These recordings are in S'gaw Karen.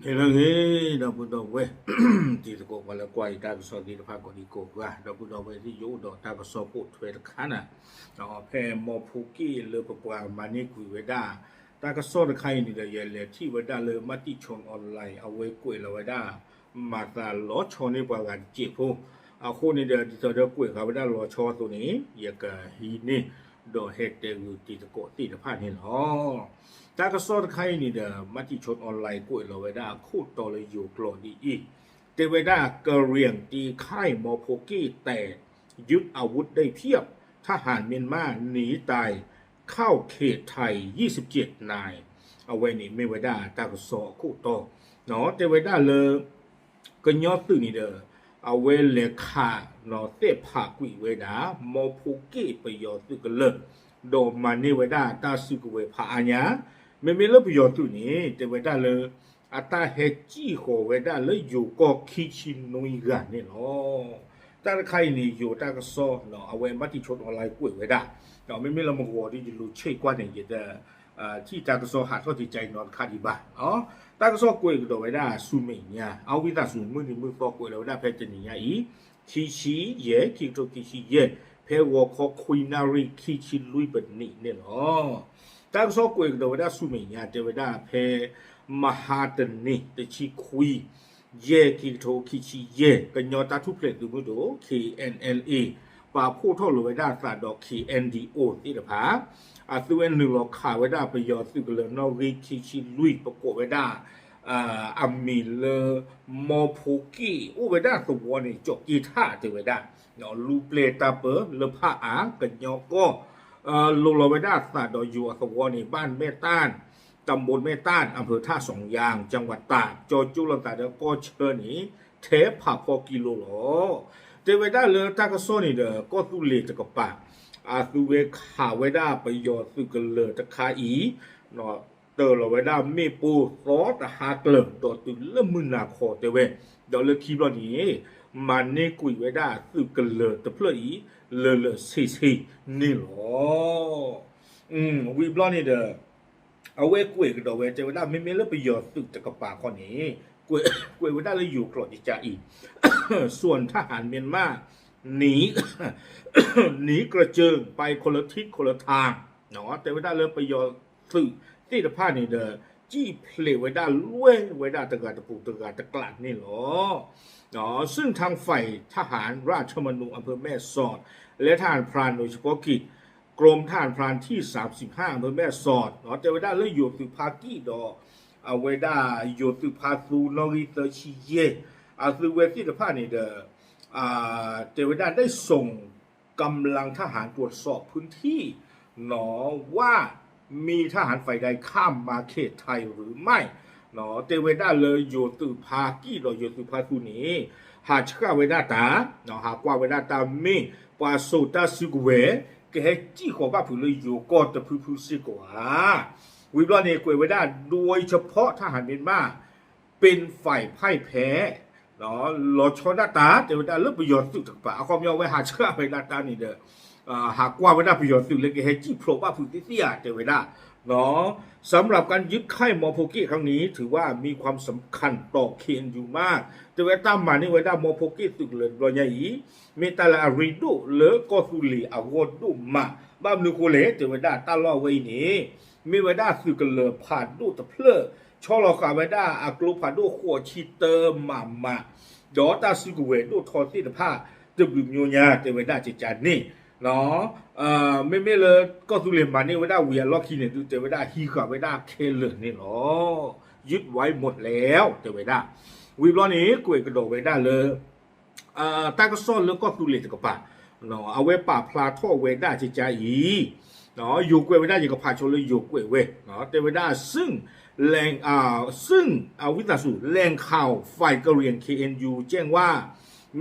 ဟ့ၣ်လၢအဂ့ၤ ဒီပုၢ်ဒီဝဲၢ် တံၤသကိးပှၤလၢကွၢ်ယတၢ်ကစီၣ်သ့ၣ်တဖၣ်ကိးဒံကိးဂၤ, ဒီပုၢ်ဒီဝဲၢ်သ့ၣ် ယအိၣ်ဒီးတၢ်ကစီၣ်ပိာ်ထွဲတခါန့ၣ်, ဖဲမီဖိက့ၣ်လၢပပှၤမၤန့ၢ်ကွံာ်ဝဲဒၣ် တၢ်ကစီၣ်တခါအံၤန့ၣ်ဒီး ယလဲၤထံၣ်ဝဲဒၣ်လၢ Matichon Online အဝဲကွဲးလီၤဝဲဒၣ် မၤသးလီၤဆီန့ၢ်ပှၤဂၤတစဲးဖိ, အဃိန့ၣ်ဒီး ဒ်သိးဒီးကွဲးဃာ်ဝဲဒၣ်လီၤဆီအသိးန့ၣ် ယကဟံးန့ၢ် ဒီးဟဲတဲဂုာ်တံၤသကိးသ့ၣ်တဖၣ်န့ၣ်လီၤ. တၢ်ကစီၣ်တခါအံၤန့ၣ်ဒီး Matichon Online ကွဲးလီၤဝဲဒၣ်အခိၣ်တီလၢယိၤကျိာ်ဒ်အံၤ, တဲဝဲဒၣ် กะเหรี่ยงตีค่ายมอโพเก้แตก ยึดอาวุธได้เพียบ ทหารเมียนมาหนีตาย เข้าเขตไทย ยี่สิบเจ็ดนาย အဝဲန့ၣ်မ့ၢ်ဝဲဒၣ်တၢ်ကစီၣ်အခိၣ်တီ, တဲဝဲဒၣ်လၢ ကညီသုးန့ၣ်ဒီး အဝဲလဲၤခး သဲးဖးကွံာ်ဝဲဒၣ် မီဖိက့ၣ်ပယီၤသုးကလၢာ်, ဒီးမၤန့ၢ်ဝဲဒၣ်တၢ်စုကဝဲၤဖးအါညါ, မ့မ့ၢ်လၢပယီၤသုးန့ၣ် တဲဝဲဒၣ်လၢ အတၢ်ဟဲစံၣ်ဃီၤဝဲဒၣ်လၢယိၤကီၢ်ခံဆံနွံဂၤန့ၣ်လီၤ. တၢ်တခါအံၤန့ၣ် ယိၤတၢ်ကစီၣ် အဝဲ Matichon Online ကွဲးဝဲဒၣ်, မ့မ့ၢ်လၢမဂီၤဒီးယလူၤဆဲးကွၢ်န့ၣ် ယတ ထံၣ်တၢ်ကစီၣ်ဟးထီၣ်ကကါအံၤနီတခါဒံးဘၣ်. တၢ်ကစီၣ်ကွဲးကဒီးဝဲဒၣ်ဆူမဲာ်ညါ, အဝံသးစူၤ မုၢ်နံၤမုၢ်သီကွဲးလီၤဝဲဒၣ်ဖဲတနံၤညါအံၤ, ခံဆံယဲၢ် ခံကထိခံဆံယဲၢ်, ဖဲဂီၤခီခွံနၣ်ရံၣ်ခံဆံလွံၢ်ပနံးန့ၣ်လီၤ. တၢ်ကစီၣ်ကွဲးကဒီးဝဲဒၣ်ဆူမဲာ်ညါ တဲဝဲဒၣ်ဖဲ မဟါတနံၤ တဆံခွံ ယဲၢ် ခံကထိခံဆံယဲၢ် ကညီတၢ်ထူၣ်ဖျဲးသုးမုၢ်ဒိၣ် K N L A ပာ်ဖှိၣ်ထီၣ်လီၤဝဲဒၣ်သးဒီး K N D O သ့ၣ်တဖၣ်, အသုဝဲနုာ်လီၤခးဝဲဒၣ်ပယီၤသုးကလၢၤနီၣ်ဂံၢ်ခံဆံလွံၢ် ပကိးဝဲဒၣ် အမံၤလၢ မီဖိက့ၣ် အိၣ်ဝဲဒၣ်သဝီန့ၣ် ကၠီၣ်က့ထၣ်တဲဝဲဒၣ်, လူၤပျဲၢ်တၢ်ပၢလၢဖးအါ ကညီကီၢ် လိၤလီၤဝဲဒၣ်သးဒီးယိၤအသဝီန့ၣ် บ้านแม่ต้าน ตำบลแม่ต้าน อำเภอท่าสองยาง จังหวัดตาก ကၠီကၠိလိာ်သးဒီးကီၢ်ဆၢန့ၣ် ထဲဖးဖီကံလိလီၤ. တဲဝဲဒၣ်လၢတၢ်ကစီၣ်န့ၣ်ဒီး ကီၢ်သူလ့ၤတကပၤ အသုဝဲခးဝဲဒၣ်ပယီၤသုးကလၢၤတခါအံၤ တၢၤလီၤဝဲဒၣ်မ့ၣ်ပိၢ်သီတဟါကျၢၤ ဒီးတုၤလၢမုၢ်နၤခီတဲဝဲ, ဒီးလၢခံဘျီန့ၣ် မၤန့ၢ်ကွံာ်ဝဲဒၣ်သုးကလၢၤတဖျၢၣ်အံၤ လၢာ်လၢာ်ဆ့ဆ့န့ၣ်လီၤ. ဝံၤဘျီန့ၣ်ဒီး အဝဲကွဲးကဒီးဝဲ တဲဝဲဒၣ်မ့မ့ၢ်လၢပယီၤသုးတကပၤခီန့ၣ် ကွဲးဝဲဒၣ်လၢယိၤကျိာ်ကကါအံၤ ส่วนทหารเมียนมาหนี หนีกระเจิงไปคนละทิศคนละทาง တဲဝဲဒၣ်လၢပယီၤသုးသ့ၣ်တဖၣ်န့ၣ်ဒီး စံၣ်ဖျဲးဝဲဒၣ်လွဲၢ်ဝဲဒၣ်တဂၤတပူၤတဂၤတကျးန့ၣ်လီၤ. ซึ่งทางฝ่ายทหารราชธรรมนูญอำเภอแม่สอด และทหารพรานหน่วยเฉพาะกิจ กรมทหารพรานที่สามสิบห้า อำเภอแม่สอด တဲဝဲဒၣ်လၢယိၤသုးဖါကံၣ်ဒီး အဝဲဒၣ်ယိၤသုးဖါသူနီၣ်ဂံၢ်သၢဆံယဲၢ် အသုဝဲသ့ၣ်တဖၣ်န့ၣ်ဒီး တဲဝဲဒၣ် ได้ส่งกำลังทหารตรวจสอบพื้นที่ ว่ามีทหารฝ่ายใดข้ามมาเขตไทยหรือไม่ တဲဝဲဒၣ်လၢယိၤသုးဖါကံၣ်ဒီးယိၤသုးဖါသူန့ၣ် ဟးဆှၣ်ဝဲဒၣ်တၢ် ဟးကွၢ်ဝဲဒၣ်တၢ်မ့ၢ် ပှၤစိာ်တၢ်စုကဝဲၤ ကဟဲစံၣ်ဃီၤဘၣ်ဖုးလၢယိၤကီၢ်တဖုဖုစ့ၢ်ကီးဧါ. ဝံၤဘျီန့ၣ် ကွဲးဝဲဒၣ် โดยเฉพาะทหารเมียนมา เป็นฝ่ายพ่ายแพ้ လီၤဆီဒၣ်တၢ် တဲဝဲဒၣ်လၢပယီၤသုးတကပၤ အခီပညီဝဲဟးဆှၣ်ဝဲဒၣ်တၢ်န့ၣ်ဒီး ဟးကွၢ်ဝဲဒၣ်ပယီၤသုးလၢကဟဲစံၣ်ဖျိးဘၣ်ဖုးသ့ၣ်သ့ၣ်ဧါ တဲဝဲဒၣ် สำหรับการยึดค่ายมอโพเก้ครั้งนี้ถือว่ามีความสำคัญต่อ เคเอ็นยู มาก တဲဝဲတၢ်မၤန့ၢ်ဝဲဒၣ် มอโพเก้ သုးကလၢၤတဘျီညါအံၤ မ့ၢ်တၢ်လၢအရ့ဒိၣ်လၢကီၢ်သူလ့ၤအဂီၢ်ဒိၣ်မး ဘၣ်မနုၤဃိလဲၣ် တဲဝဲဒၣ်တၢ်လီၢ်အဝဲအံၤန့ၣ် မ့ၢ်ဝဲဒၣ်သုးကလၢၤဖးဒိၣ်တဖျၢၣ် ဆီလီၤဃာ်ဝဲဒၣ်အကျိဖးဒိၣ်ဃိးဆံတၢမးမး ဒီးတၢ်စုကဝဲၤဒိၣ်ထီသ့ၣ်တဖၣ် တဘျုးမၠိညါ တဲဝဲဒၣ်ကကါန့ၣ် မ့မ့ၢ်လၢကီၢ်သူလ့ၤမၤန့ၢ်ဝဲဒၣ်ဝံၤအလီၢ်ခံန့ၣ်ဒုး တဲဝဲဒၣ်ဟံးဃာ်ဝဲဒၣ်ခဲလၢာ်န့ၣ်လီၤ. ยึดไว้หมดแล้ว တဲဝဲဒၣ် ဝံၤဘျီန့ၣ် ကွဲးကဒီးဝဲဒၣ်လၢ တၢ်ကစီၣ်လၢကီၢ်သူလ့ၤတကပၤ အဝဲပာ်ဖျါထီၣ်ဝဲဒၣ်ကကါအံၤ ယိၤကွဲးဝဲဒၣ် ယကဖးဆိလၢယိၤကွဲးဝဲ တဲဝဲဒၣ် ซึ่ง ซึ่งอวิตาสุแหล่งข่าวฝ่ายกะเหรี่ยง เคเอ็นยู แจ้งว่า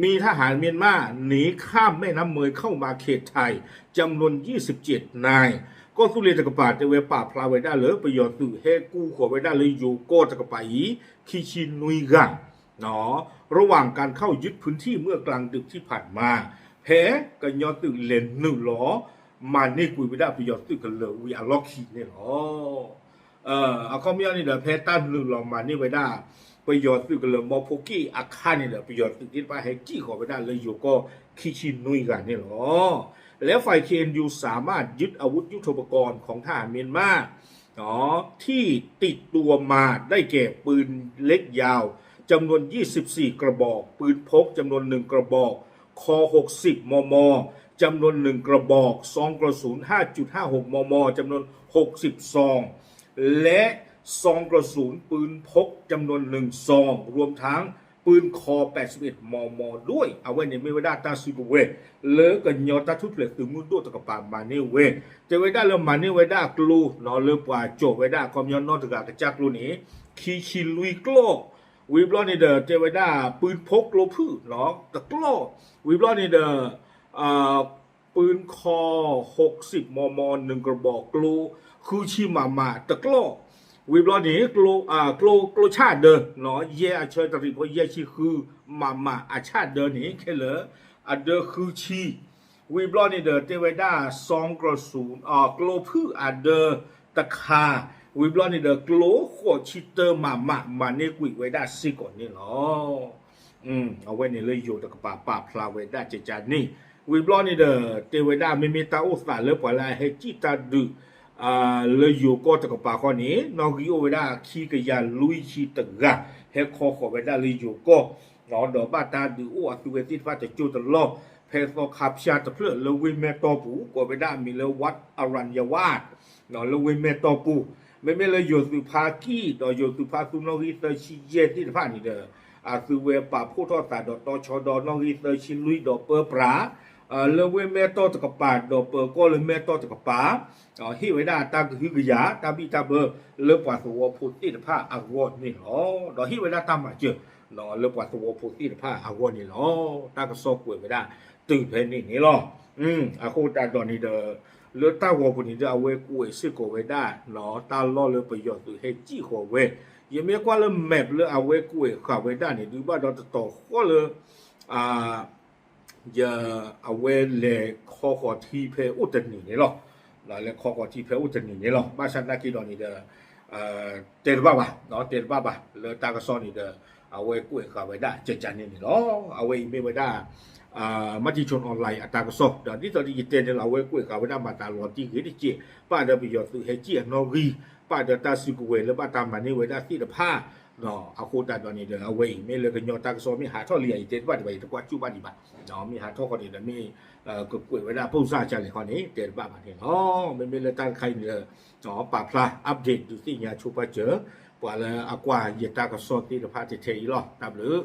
มีทหารเมียนมาหนีข้ามแม่น้ำเมยเข้ามาเขตไทยจำนวนยี่สิบเจ็ดนาย ကီၢ်သူလ့ၤတကပၤ တဲဝဲပာ်ဖျါဝဲဒၣ်လၢပယီၤသုးဟဲကူဃီၤဝဲဒၣ်လၢယိၤကီၢ်တကပၤအံၤ ခံဆံနွံဂၤ ระหว่างการเข้ายึดพื้นที่เมื่อกลางดึกที่ผ่านมา ဖဲကညီသုးလဲၤနုာ်လီၤ မၤန့ၢ်ကွံာ်ဝဲဒၣ်ပယီၤသုးကလၢၤဝံၤအလီၢ်ခံန့ၣ်လီၤ. အခီပညီန့ၣ်ဒီး ဖဲတၢ်နုာ်လီၤမၤန့ၢ်ဝဲဒၣ် ပယီၤသုးကလၢၤမီဖိက့ၣ်အခါန့ၣ်ဒီး ပယီၤသုးသ့ၣ်တဖၣ်ဟဲစံၣ်ဃီၤဝဲဒၣ်လၢယိၤကီၢ်ခံဆံနွံဂၤန့ၣ်လီၤ. လၢ ฝ่าย เคเอ็นยู สามารถยึดอาวุธยุทโธปกรณ์ของทหารเมียนมา ที่ติดตัวมาได้แก่ปืนเล็กยาวจำนวนยี่สิบสี่กระบอก ปืนพกจำนวนหนึ่งกระบอก คอ หกสิบ มม จำนวนหนึ่งกระบอก ซองกระสุน ห้าจุดห้าหก มม จำนวน หกสิบ ซอง และซองกระสุนปืนพกจำนวนหนึ่งซอง รวมทั้งปืนคอ แปดสิบเอ็ด มม ด้วย အဝဲန့ၣ်မ့ၢ်ဝဲဒၣ်တၢ်စုကဝဲၤ လၢကညီတၢ်ထူၣ်ဖျဲးသုးမုၢ်ဒိၣ်တကပၤမၤန့ၢ်ဝဲ တဲဝဲဒၣ်လၢမၤန့ၢ်ဝဲဒၣ်ကျိ လၢပှၤကၠီၤဝဲဒၣ်အခီပညီနီတဂၤကစၢ်ကျိန့ၣ် ခံဆံလွံၢ်ကျီၢ် ဝံၤဘျီန့ၣ်ဒီး တဲဝဲဒၣ် ปืนพก ကျိဖုၣ် တကျီၢ် ဝံၤဘျီန့ၣ်ဒီး ปืนคอ หกสิบ มม หนึ่งกระบอก ကျိ ဃုဆံ မမ တကျီၢ် ဝံၤဘျီန့ၣ် ကျိဆၣ်ဒၢ ယဲၢ်အဆၢတရံးဖိယဲၢ်ဆံဃု မမ အဆၣ်ဒၢန့ၣ် ခဲလၢာ် အဒၢဃုဆံ ဝံၤဘျီန့ၣ်ဒီး တဲဝဲဒၣ် ซองกระสุน ကျိဖုၣ်အဒၢတခါ ဝံၤဘျီန့ၣ်ဒီး ကျိဃိးဆံတၢ မမ မၤန့ၢ်ကွံာ်ဝဲဒၣ်စ့ၢ်ကီးန့ၣ်လီၤ. အဝဲန့ၣ်လၢယိၤတကပၤပာ်ဖျါဝဲဒၣ်ကကန့ၣ် ဝံၤဘျီန့ၣ်ဒီး တဲဝဲဒၣ်မ့မ့ၢ်တၢ်အိၣ်သးလၢပှၤလၢအဟဲစံၣ်တၢ်ဒုး လၢယိၤကီၢ်တကပၤဃီန့ၣ် နီၣ်ဂံၢ်အိၣ်ဝဲဒၣ်ခံကယၤလွံၢ်ဆံတဂၤ ဟဲခီဃီၤဝဲဒၣ်လၢယိၤကီၢ် ဒီးဘၣ်တၢ်ဒုးအိၣ်အသုဝဲသ့ၣ်တဖၣ်တကၠိတလီၢ် ဖဲသီခါဖၠါတဖျၢၣ်လၢဝ့ၢ်မဲၢ်တီၢ်ပူၤ ကိးဝဲဒၣ်အမံၤလၢ ဝးအရံယဝး လၢဝ့ၢ်မဲၢ်တီၢ်ပူၤ မ့မ့ၢ်လၢယိၤသုးဖါကံၢ် ဒီးယိၤသုးဖါသူနီၣ်ဂံၢ်သၢဆံယဲၢ်သ့ၣ်တဖၣ်န့ၣ်ဒီး အသုဝဲပာ်ဖှိၣ်ထီၣ်သးဒီးတီဆှီဒီးနီၣ်ဂံၢ်သၢဆံလွံၢ် ဒီးပၢပြး လၢဝ့ၢ်မဲၢ်တီၢ်တကပၤ ဒီးပၢၤကီၢ်လၢမဲၢ်တီၢ်တကပၤ ဟ့ၣ်ဝဲဒၣ်တၢ်ကဟုကယာ် တၢ်ဘံၣ်တၢ်ဘၢ လၢပှၤသဝီဖိသ့ၣ်တဖၣ်အဂီၢ်န့ၣ်လီၤ. ဒီးဟ့ၣ်ဝဲဒၣ်တၢ်မၤစၢၤ လၢပှၤသဝီဖိသ့ၣ်တဖၣ်အဂီၢ်န့ၣ်လီၤ. တၢ်ကစီၣ်ကွဲးဝဲဒၣ်တုၤဖဲန့ၣ်န့ၣ်လီၤ. အဃိသတးဒီးန့ၣ်ဒီး လၢတၢ်ဂီၤပူၤန့ၣ်ဒီး အဝဲကွဲးစ့ၢ်ကီးဝဲဒၣ် တၢ်လီၢ်လၢပယီၤသုးဟဲစံၣ်ဃီၤဝဲ ယမ့ၢ်ကွၢ်လၢ map လၢအဝဲကွဲးဃာ်ဝဲဒၣ်န့ၣ် ဒုးဘၣ်ဒီးတတီၤဃီလၢ ယ အဝဲလဲၤခီဃီၤထံဖဲအိၣ်တနံၤန့ၣ်လီၤ. လဲၤခီဃီၤထံဖဲအိၣ်တနံၤန့ၣ်လီၤ. ဘၣ်ဆၣ်သနာ်က့ဒီးန့ၣ်ဒီး တဲတဘၣ်ဘၣ်, တဲတဘၣ်ဘၣ် လၢတၢ်ကစီၣ်န့ၣ်ဒီး အဝဲကွဲးဃာ်ဝဲဒၣ်ကကန့ၣ်န့ၣ်လီၤ. အဝဲအံၤမ့ၢ်ဝဲဒၣ် မၤတံၣ်ဆိ online အတၢ်ကစီၣ် ဒီးဒ်သိးဒီးယတဲန့ၣ်လီၤ အဝဲကွဲးဃာ်ဝဲဒၣ်မၤတၢ်လီၤတံၢ်ဂ့ၤတက့ၢ် ပၣ်ဒီးပယီၤသုးဟဲကံၣ်အနီၣ်ဂံၢ် ပၣ်ဒီးတၢ်စုကဝဲၤလၢဘၣ်တၢ်မၤန့ၢ်ဝဲဒၣ်သ့ၣ်တဖၣ် အဃိသတးဒီးန့ၣ်ဒီး အဝဲအံၤမ့ၢ်လၢကညီတၢ်ကစီၣ်မ့ၢ်ဟးထီၣ်လံယတဲတဘၣ်ဒံးဘၣ် ယတကွၢ်ကူၣ်ဘၣ်ဒံးဘၣ်, မ့ၢ်ဟးထီၣ်ဃီန့ၣ်ဒီးမ့ၢ် ကကွဲးဝဲဒၣ်ပိၢ်စၢ်ကလဲၣ်ဃီန့ၣ် တဲတဘၣ်ဘၣ်န့ၣ်လီၤ. မ့မ့ၢ်လၢတၢ်တခါအံၤန့ၣ်ဒီး ပာ်ဖျါ update ဒုးသ့ၣ်ညါဆိပာ်စၢၤ ပှၤလၢအကွၢ်ယတၢ်ကစီၣ်သ့ၣ်တဖၣ်ထဲထဲအံၤလီၤ. တၢ်ဘျုး